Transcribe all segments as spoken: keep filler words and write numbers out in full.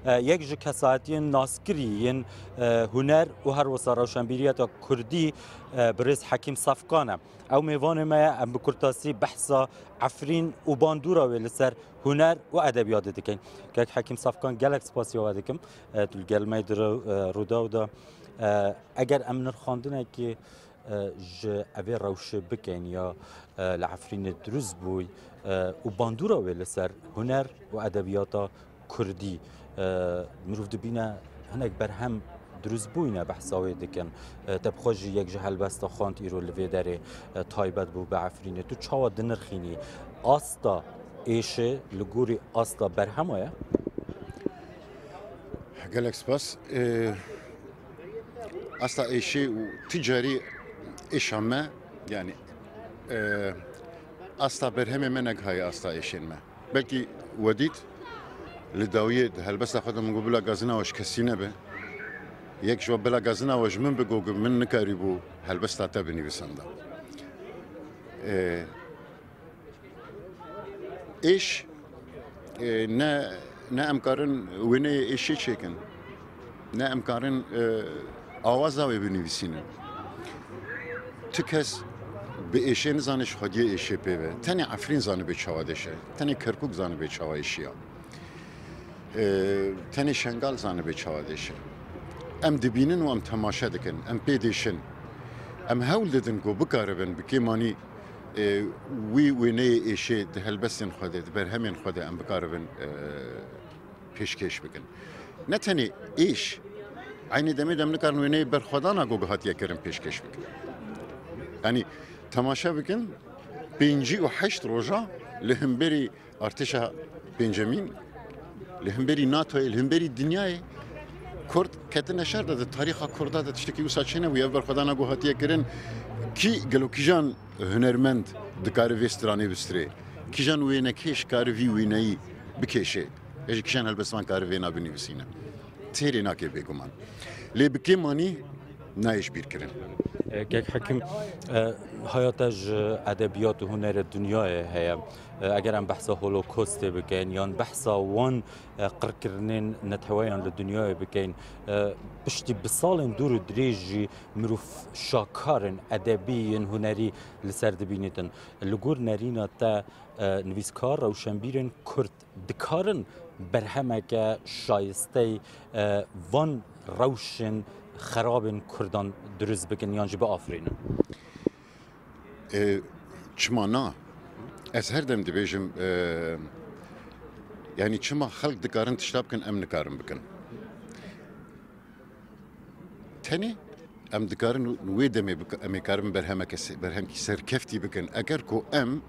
E, yek ji kesayetiyên naskirî yên, e, huner û her wisa rewşenbîriyeta kurdî, e, birêz Hekîm Sefkan e. Ew mêvanê me ye, em bi kurtasî behsa Efrîn û bandora wê li ser huner û edebiyatê dikin. Kek Hekîm Sefkan, gelek spasiya we dikim. E, tu li gel me di re-, e, Rûdaw de. E, eger em nirxandinekê, e, ji evê rewşê bikin ya, e, li Efrînê dirust bûy, e, û bandora wê li ser huner û edebiyata kurdî. E, mirov dibîne hinek berhem dirust bûyne behsa wê dikin. E, te bi xwe jî yek ji helbesta xwend îro li vê derê, e, taybet bû bi Efrînê. Tu çawa dinirxînî? Asta êşê li gorî asta berhema ye? Gelek spas. E, asta êşê û ticarî êşa me, yani, e, asta berhemê me negihaye asta êşên me. Belkî we dît, li dawiyê di helbesta xwe de min got, "Bila gazina we ji kesî nebe." Yek ji we, "Bila gazina we ji min bi," got, "Min nikarîbû helbesta te binivîsanda." E, êş, e, ne, ne em karin wêneyê êşê çêkin, ne em karin, e, awaza wê binivîsînin. Tu kes bi êşê nizane, ji xwediyê êşê pê ve. Tenê Efrîn zanibe çawa dêşe. Tenê Kerkûk zanibe çawa êşiya. E, tenê Şengal zanibe çawa dêşe. Em dibînin û em temaşe dikin. Em pê dêşin. Em hewl didin ku bikaribin bi kêmanî, e, wî wêneyê êşê di helbestên xwe de, di berhemên xwe de em bikaribin, e, pêşkêş bikin. Ne tenê êş, eynî demê de em nikarin wêneyê berxwedana ku hatiye kirin pêşkêş bikin. Yanî temaşe bikin, pêncî û heşt roja li hemberî artêşa pêncemîn, li hemberî NATOyê, li hemberî dinyayê Kurd ketine şer de, di tarîxa Kurda de tiştekî wisa çênebûye. Ev berxwedana ku hatiye kirin, kî, gelo kîjan hunermend dikare vê stranê bistirê? Kîjan wênekêş kare vî wêneyî bikêşe? Ya jî kîjan helbestvan kare vêna binivîsîne? Têrê nake bêguman. Lê bi kêmanî nayê ji bîr kirin. E, Kek Hekîm, e, haya te ji edebiyat û hunerê dinyayê heye. E, eger em behsa Holokostê bikin yan behsa wan, e, qirkirinên neteweyên li dinyayê bikin, e, piştî bi salên dûr û dirêj jî mirov şakarên edebî yên hunerî li ser dibînîtin. Li gor nerîna te, e, nivîskar, rewşenbîrên Kurd dikarin berhemeke şayistey, e, van rewşên xerabên Kurdan dirust bikin yan jî biafirînin? E, çima na? Ez her dem dibêjim, e, yanî çima xelk dikarin tişta bikin, em nikarin bikin? Tenê em dikarin wê demê bik-, em ê karin berhemeke se-, berhemkî serkeftî bikin. Eger ku em,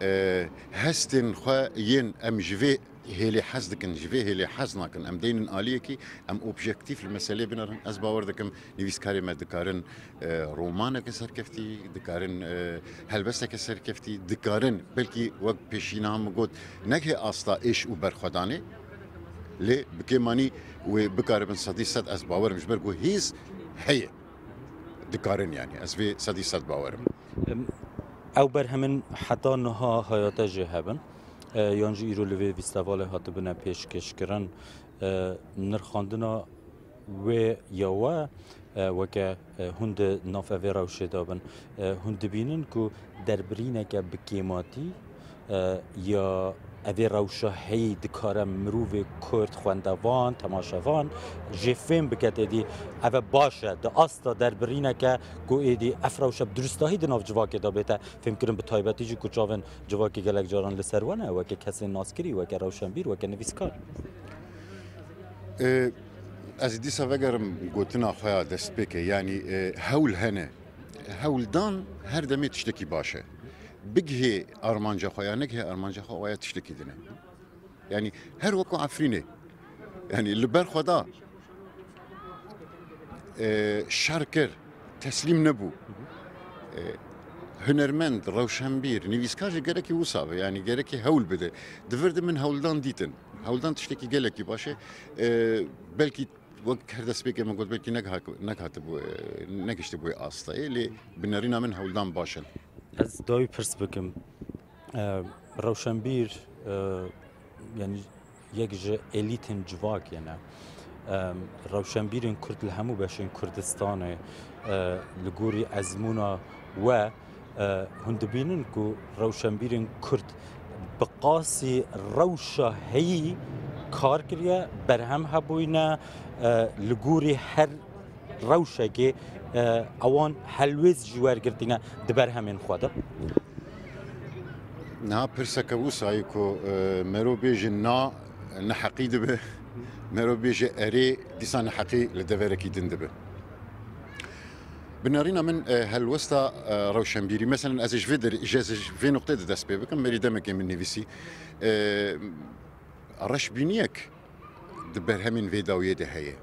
e, hestên xwe yên em ji vê hêlê hez dikin, ji vê hêlê hez nakin, em deynin aliyekî, em objektîf li meselê binerin. Ez bawer dikim nivîskarê me dikarin, e, romaneke serkeftî, dikarin, e, helbesteke serkeftî, dikarin belkî wek pêşî niha min got, neke asta êş û berxwedanê, lê bi kêmanî wê bikaribin sedî sed, ez bawer im, ji ber ku hêz heye. Dikarin, yanî ez vê sedî sed bawer im. Em, ew berhemên heta niha haya te jê hebin, e, yan jî îro li vê festîvalê hatibine pêşkêşkirin, e, nirxandina wê ya we, e, weke, e, hûn di nav evê rewşê de bin, e, hûn dibînin ku derbirîneke bi kêmatî, e, ya evê rewşa heyî dikare mirovê Kurd, xwendevan, temaşevan jê fêm bike têdî, eve baş e, di asta derbirîneke ku êdî ev rewşe bi dirustahî di nav civakê de bête fêmkirin, bi taybetî jî ku çavên civakê gelek caran li ser we ne, weke kesên naskirî, weke rewşenbîr, weke nivîskar. E, ez ê dîsa vegerim gotina xwe ya destpêkê, yanî, e, hewl hene. Hewldan her demê tiştekî baş e. Bigihê armanca xwe ya negihê armanca xwe, waya tiştekî din e. Yanî her wekî Efrînê. Yanî li ber xwe da, e, şer kir, teslîm nebû. E, hunermend, rewşenbîr, nivîskar jî gerekî wisa be, yanî gerekî hewl bide. Di vir de min hewldan dîtin. Hewldan tiştekî gelekî baş e. E, belkî wek her destpêkê min got, belkî negihat-, negihatibû, e, negiştibû wê astayê, lê bi nerîna min hewldan baş in. Ez dawî pirs bikim. E, rewşenbîr, e, yanî yek ji elîtên civakê ne. Em, rewşenbîrên Kurd li hemû beşên Kurdistanê, e, li gorî ezmûna we, e, hûn dibînin ku rewşenbîrên Kurd bi qasî rewşa heyî kar kiriye, berhem hebûyne, e, li gorî her rewşekê, e, ewan helwêst ji wergirtîne di berhemên xwe de? Niha pirseke wisa ye ku, e, mero bêje na, neheqî dibe, mero bêje erê, dîsa neheqî li deverekî din dibe. Bi nerîna min, e, helwesta, e, rewşenbîrî, meselen ez ê ji vê der-, ji, ez ê ji vê nuqtê de dest pê bikim, berî demekê min nivîsî. E, reşbîniyek di berhemên vê dawiyê de heye.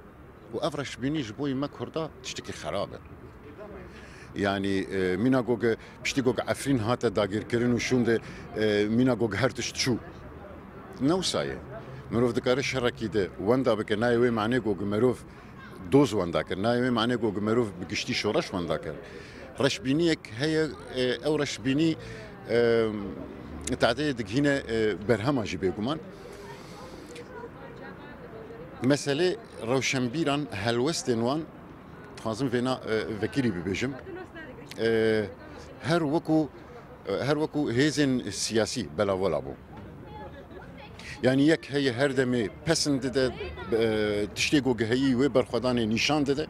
Û ev reşbînî ji bo me Kurda tiştekî xerab e. Yanî, e, mîna ku piştî ku Efrîn hate dagirkirin û şûnde, e, mîna ku her tişt çû. Ne wisa ye. Mirov dikare şerekî de wenda bike, nayê wê manê ku mirov doz wenda kir, nayê wê manê ku mirov bi giştî şoreş wenda kir. Reşbîniyek heye, e, ew reşbînî, e, tadeyê digihîne, e, berhema jî bêguman. Meselê rewşenbîran, helwestên wan, dixwazim vêna, e, vekirî bibêjim. E, her wekû, e, her wekû hêzên siyasî belavala bû. Yanî yek heye her demê pesin dide, e, tiştê ku heyî wê berxwedanê nîşan dide.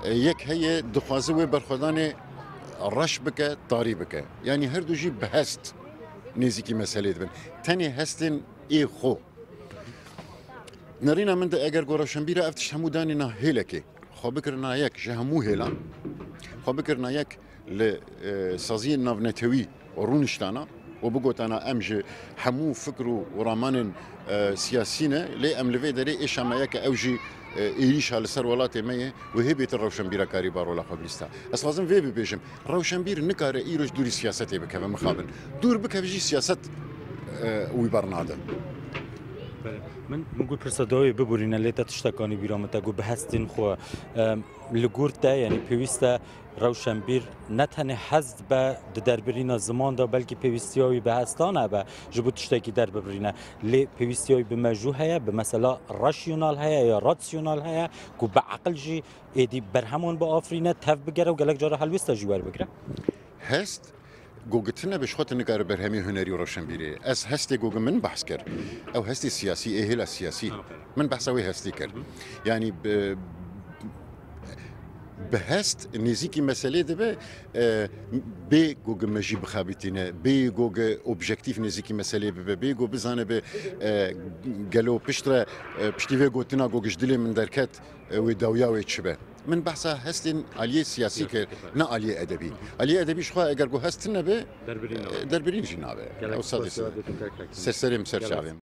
E, yek heye dixwaze wê berxwedanê reş bike, tarî bike. Yanî her du jî bi hest nêzîkî meselê dibin. Tenê hestên ê xwe. Nerîna min de eger ku rewşenbîra ev tişt hemû danîna hêlekê, xwe bikirina yek ji hemû hêlan, xwe bikirina yek li, e, saziyên navnetewî rûniştana û bigotana em ji hemû fikr û ramanên, e, siyasî ne, lê em li vê derê êşa me yek e, ew jî, e, êrîşa li ser welatê me ye û hê bêtir rewşenbîra karîba rola xwe bilîsta. Ez xwazim vê bibêjim, rewşenbîr nikare îro ji dûrî siyasetê bikeve, mixabin. Dûr bikeve jî siyaset, e, wî bernade. Belê. Min, min got pirsa dawê biborîne, lê te tiştekanî bîra min te got bi hestên xwe, e, li gor te, yanî pêwîst e rewşenbîr ne tenê hest be di derbirîna ziman de, belkî pêwîstiya wî bi hestan hebe ji bo tiştekî derbibirîne. Lê pêwîstiya wî bi mejû heye, bi mesela rasyonal heye ya rasyonal heye ku bi eqil jî êdî berheman biafirîne, tev bigere û gelek cara helwêsta jî werbigire. Hest, gogi tune be ji xwe tu nikare berhemê hunerî û rewşenbîrê. Ez hestê gogi min behs kir. Ew hestê siyasî, ê hêla siyasî. Aferin. Min behsa wê hestê kir. Hı hı. Yanî bi, bi hest nêzîkî meselê dibe, e, bê gogi me jî bixebitîne, bê gogi objektîf nêzîkî meselê bibe, bê go bizane be, e, gelo piştre, e, piştî vê gotina gogi ji dilê min derket, e, wê dawiya wê çi be. Min behsa hestên aliyê siyasî kir, ne aliyê edebî. Aliyê edebî ji xwe eger ku hest tune be, derbirîn nabe. E, derbirîn jî nabe. Gelek Ew sadê spas ya sade. Dr. Kerkek. Ser serê min, ser çavê min.